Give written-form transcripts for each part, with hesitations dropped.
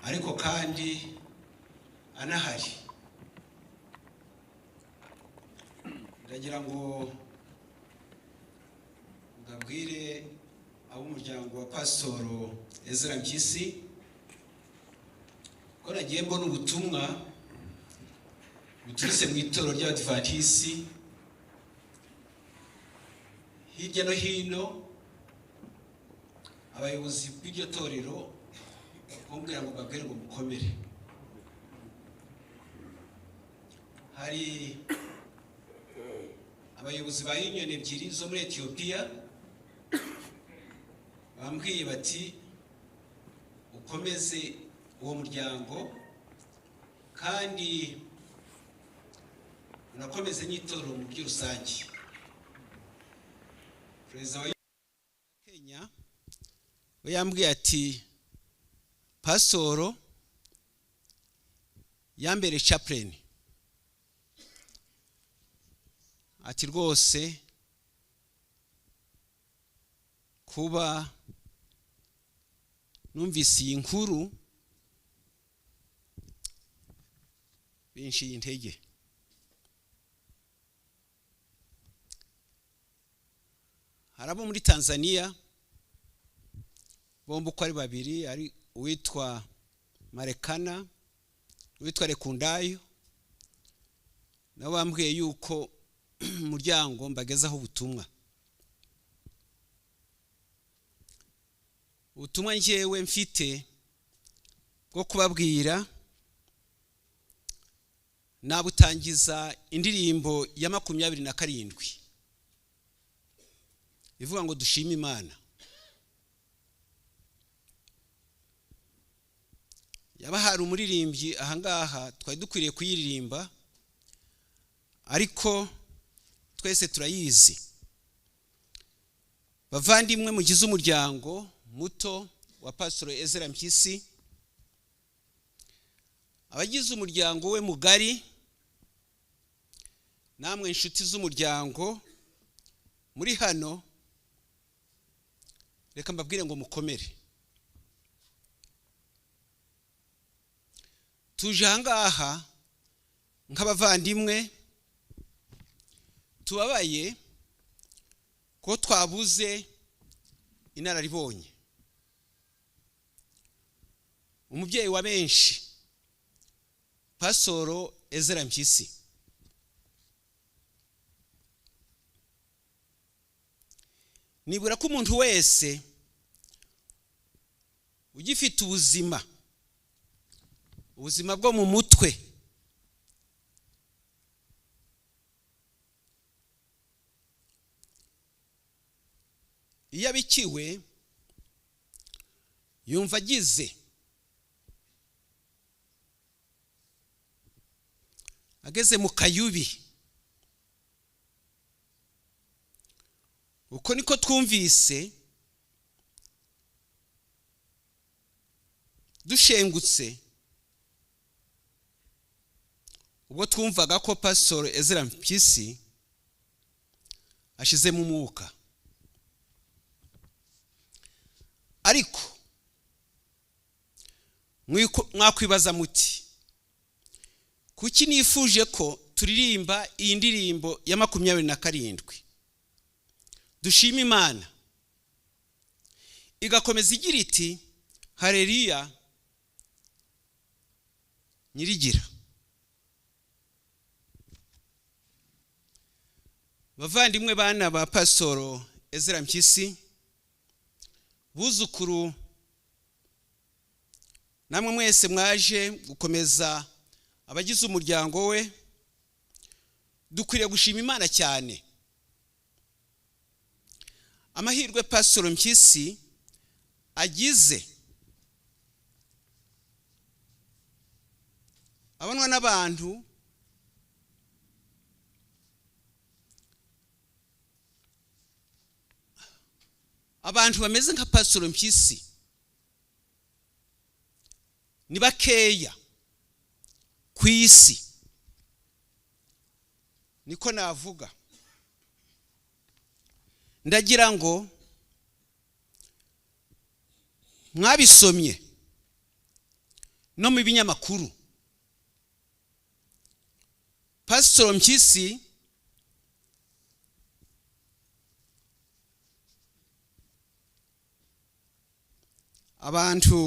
Ariko kandi anahari, ndagira ngo mbabwire ab'umuryango wa Pasitoro Ezra Mpyisi ko nagiye mbona ubutumwa buturutse mu itorero ry'Abadivantisiti hirya no hino. Abayobozi b'iryo torero kumbwira ngo mbabwire ngo mukomere. Hari abayobozi ba union ebyiri zo muri Ethiopia bambwiye bati ukomeze uwo muryango kandi unakomeze n'itorero mu buryo rusange. Perezida wa Kenya we yambwiye ati Pasitoro yambere chaplain, ati rwose kuba numvise iyi nkuru binshiye intege. Hari abo muri Tanzania bombi uko ari babiri, ari uwitwa Marekana uwitwa Rekundayo, nabo bambwiye yuko umuryango mbagezaho ubutumwa. Ubutumwa njyewe mfite bwo kubabwira nabutangiza indirimbo ya 27 ivuga ngo dushime Imana. Yaba hari umuririmbyi ahangaha twari dukwiriye kuyiririmba, ariko twese turayizi. Bavandimwe mugize umuryango muto wa Pasitoro Ezra Mpyisi, abagize umuryango we mugari, namwe inshuti z'umuryango muri hano, reka mbabwire ngo mukomere. Tuje ahangaha nk'abavandimwe tubabaye ko twabuze inararibonye, umubyeyi wa benshi, Pasitoro Ezra Mpyisi. Nibura ko umuntu wese ugifite ubuzima, ubuzima bwo mu mutwe, iyo abikiwe yumva agize ageze mu kayubi. Uko niko twumvise dushengutse ubwo twumvaga ko Pasitoro Ezra Mpyisi ashizemo umwuka. Ariko mwakwibaza muti kuki nifuje ko turirimba iyi ndirimbo ya 27 dushima Imana, igakomeza igira iti haleluya nyirigira. Bavandimwe bana ba Pasitoro Ezra Mpyisi, buzukuru, namwe mwese mwaje gukomeza abagize umuryango we, dukwiriye gushima Imana cyane. Amahirwe Pasitoro Mpyisi agize abonwa n'abantu abantu bameze nka Pasitoro Mpyisi ni bakeya ku isi, niko navuga. Ndagira ngo mwabisomye no mu binyamakuru. Pasitoro Mpyisi abantu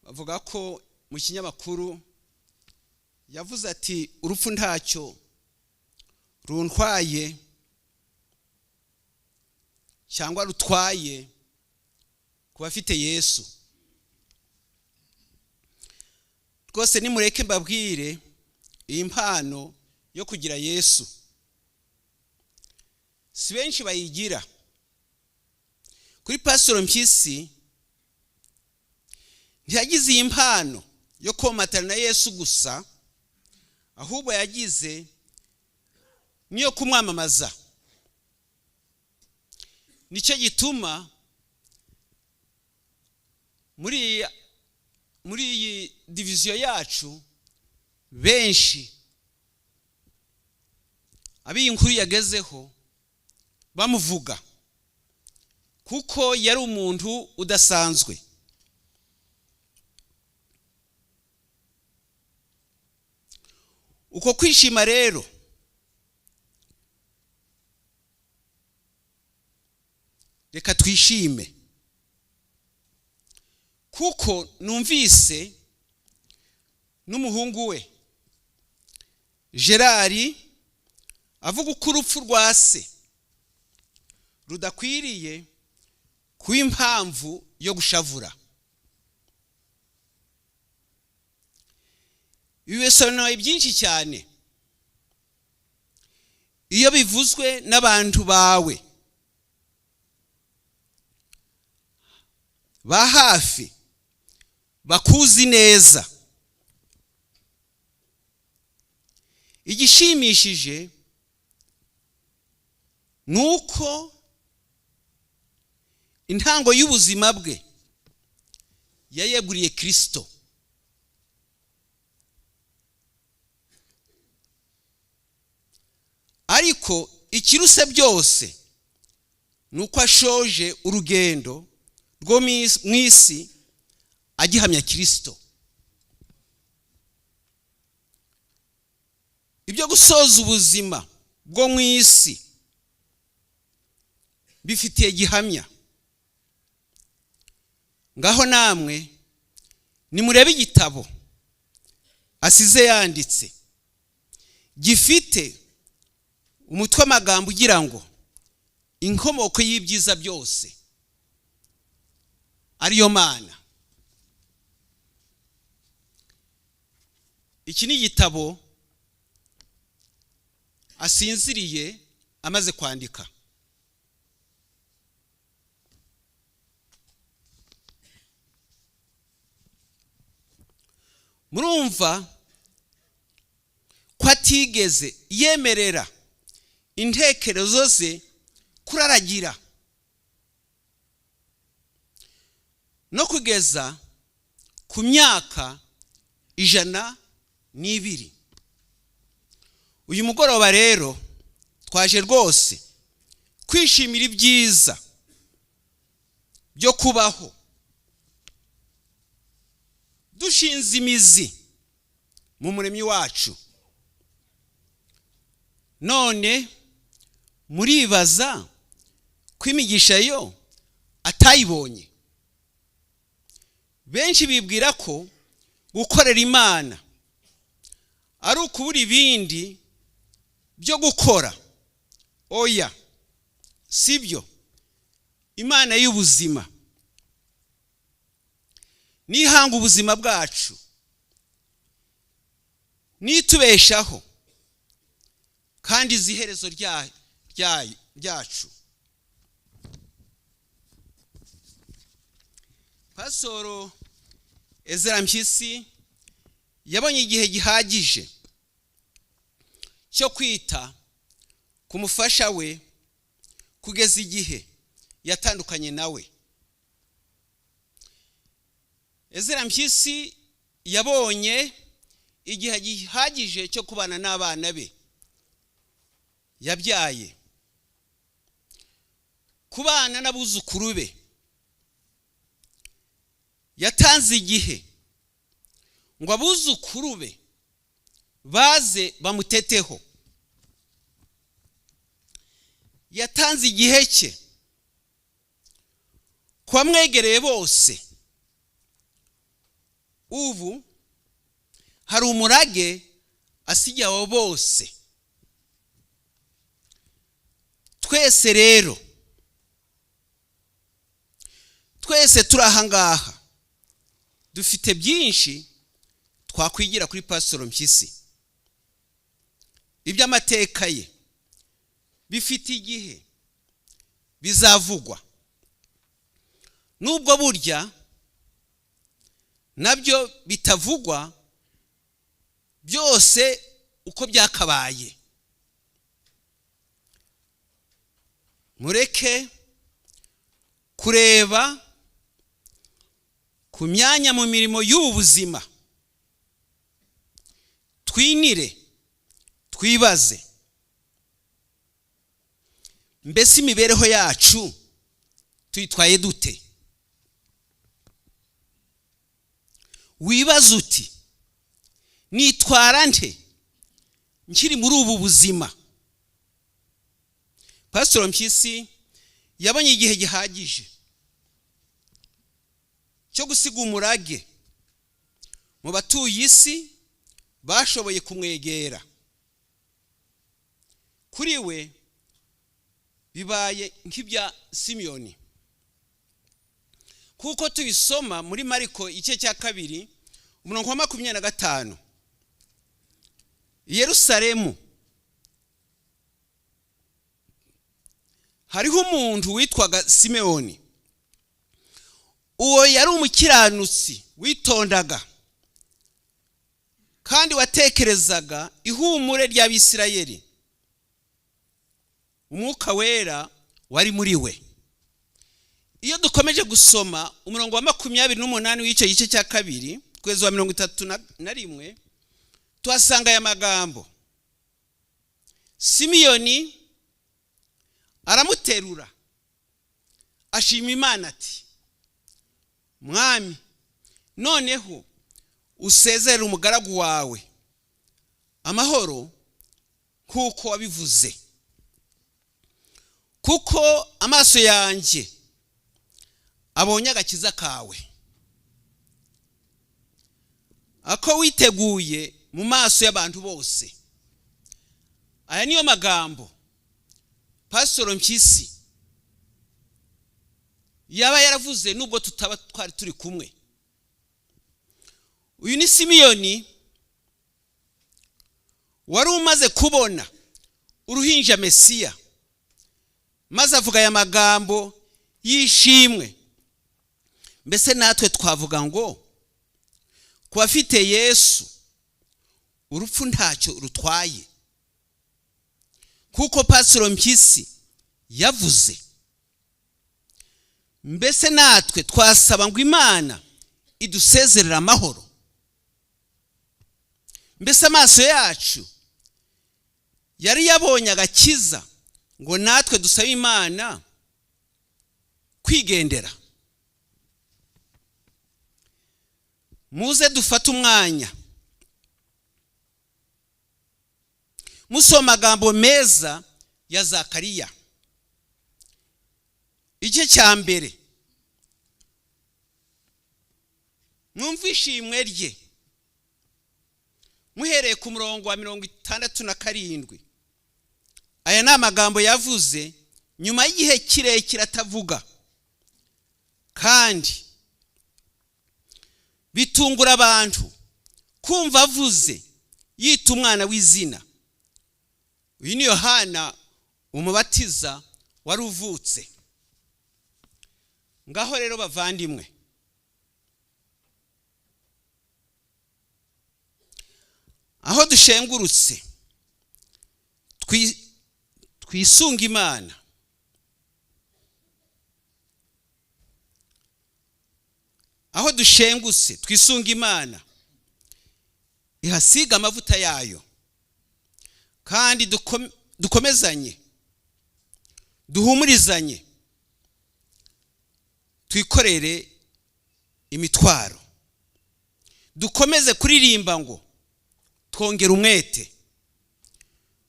bavuga ko mu kinyamakuru yavuze ati urupfu ntacyo runtwaye cyangwa rutwaye ku bafite Yesu. Rwose nimureke mbabwire iyi mpano yo kugira Yesu si benshi bayigira. Kuri Pasitoro Mpyisi ntiyagize iyi mpano yo komatana na Yesu gusa, ahubwo yagize niyo kumwamamaza. Nicyo gituma muri iyi diviziyo yacu benshi abiyi nkuru yagezeho bamuvuga, kuko yari umuntu udasanzwe. Uko kwishima rero reka twishime, kuko numvise n'umuhungu we Gerard avuga uko urupfu rwa se rudakwiriye kuba impamvu yo gushavura. Ibi bisobanuye byinshi cyane iyo bivuzwe n'abantu bawe ba hafi bakuzi neza. Igishimishije nuko intango y'ubuzima bwe yayeguriye Kristo. Ariko ikiruse byose nuko ashoje urugendo rwo mu isi agihamya Kristo. Ibyo gusoza ubuzima bwo mu isi bifitiye gihamya. Ngaho namwe nimurebe igitabo asize yanditse gifite umutwe amagambo ugira ngo inkomoko y'ibyiza byose ariyo Mana. Iki ni igitabo asinziriye amaze kwandika. Murumva ko atigeze yemerera intekerezo ze kuraragira no kugeza ku myaka 102. Uyu mugoroba rero twaje rwose kwishimira ibyiza byo kubaho dushinze imizi mu muremyi wacu. None muribaza ko imigisha yo atayibonye. Benshi bibwira ko gukorera Imana ari ukubura ibindi byo gukora. Oya, sibyo. Imana y'ubuzima nihanga ubuzima bwacu, nitubeshaho kandi iziherezo ryacu. Pasoro Ezra Mpyisi yabonye igihe gihagije cyo kwita ku mufasha we kugeza igihe yatandukanye nawe. Ezra Mpyisi yabonye igihe gihagije cyo kubana n'abana be yabyaye, kubana n'abuzukuru be. Yatanze igihe ngo abuzukuru be baze bamuteteho. Yatanze igihe cye ku bamwegereye bose. Ubu hari umurage asigiye abo bose. Twese rero, twese turi aha ngaha, dufite byinshi twakwigira kuri Pasitoro Mpyisi. Iby'amateka ye bifite igihe bizavugwa, nubwo burya nabyo bitavugwa byose uko byakabaye. Mureke kureba ku myanya mu mirimo y'ubu buzima, twinire twibaze, mbese imibereho yacu tuyitwaye dute? Wibaze uti nitwara nte nkiri muri ubu buzima? Pasitoro Mpyisi yabonye igihe gihagije cyo gusiga umurage mu batuye isi bashoboye kumwegera. Kuri we bibaye nk'ibya Simiyoni, kuko tubisoma muri Mariko igice cya 2 umurongo wa 25. I Yerusalemu hariho umuntu witwaga Simewoni. Uwo yari umukiranutsi witondaga kandi watekerezaga ihumure ry'Abisirayeli. Umwuka wera wari muri we. Iyo dukomeje gusoma umurongo wa 28 w'icyo gice cya 2 kugeza wa 31, tuhasanga aya magambo: Simiyoni aramuterura ashima Imana ati Mwami, noneho usezerere umugaragu wawe amahoro nk'uko wabivuze, kuko amaso yanjye abonye agakiza kawe, ako witeguye mu maso y'abantu bose. Aya niyo magambo Pasitoro Mpyisi yaba yaravuze nubwo tutaba twari turi kumwe. Uyu ni Simiyoni wari umaze kubona uruhinja Mesiya, maze avuga aya magambo yishimwe. Mbese natwe twavuga ngo ku bafite Yesu urupfu ntacyo rutwaye, kuko Pasitoro Mpyisi yavuze. Mbese natwe twasaba ngo Imana idusezerere amahoro? Mbese amaso yacu yari yabonye agakiza ngo natwe dusabe Imana kwigendera? Muze dufate umwanya musoma amagambo meza ya Zakariya igice cya 1, mwumve ishimwe rye muhereye ku murongo wa 67. Aya ni amagambo yavuze nyuma y'igihe kirekire atavuga, kandi bitungura abantu kumva avuze yita umwana w'izina. Uyu ni Yohana umubatiza wari uvutse. Ngaho rero bavandimwe, aho dushengurutse twisunga Imana, aho dushengutse twisunga Imana ihasiga amavuta yayo, kandi dukomezanye, duhumurizanye, twikorere Imitwaro, dukomeze kuririmba ngo twongere umwete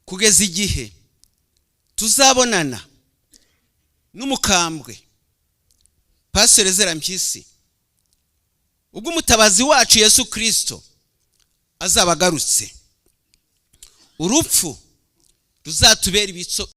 kugeza igihe tuzabonana n'umukambwe Pasiteri Ezra Mpyisi, ubwo umutabazi wacu Yesu Kirisito azaba agarutse. Urupfu ruzatubera ibitso.